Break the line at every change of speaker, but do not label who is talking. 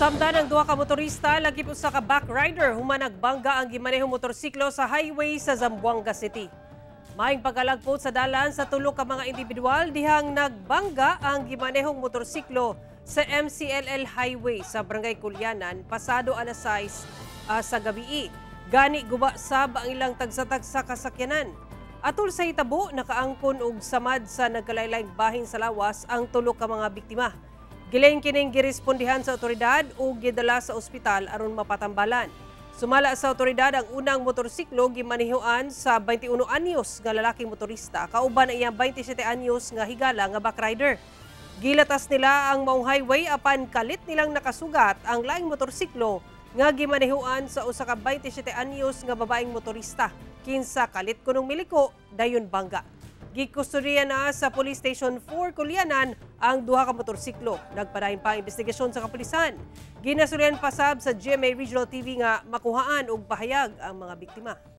Samtang ang duha ka motorista lagi usa ka backrider human nagbangga ang gimanehong motorsiklo sa highway sa Zamboanga City. Maayong pagkalagpot sa dalan sa tulo ka mga individual dihang nagbangga ang gimanehong motorsiklo sa MCLL Highway sa Barangay Culianan pasado alas 6 sa gabii. Gani guba sab ang ilang tagsa-tagsa kasakyanan. Atol sa hitabo, nakaangkon og samad sa nagkalain-laing bahin sa lawas ang tulo ka mga biktima. Gilain kining girespondihan sa otoridad ug gidala sa ospital aron mapatambalan. Sumala sa otoridad, ang unang motorsiklo gimanihuan sa 21 anyos nga lalaking motorista kauban ang iyang 27 anyos nga higala nga backrider. Gilatas nila ang maong highway apan kalit nilang nakasugat ang laing motorsiklo nga gimanihuan sa usa ka 27 anyos nga babaeng motorista, kinsa kalit kunong miliko dayon bangga. Gikustodiya na sa Police Station 4 Culianan ang duha ka motorsiklo. Nagpadayon pa ang investigasyon sa kapulisan. Ginasulian pasab sa GMA Regional TV nga makuhaan og pahayag ang mga biktima.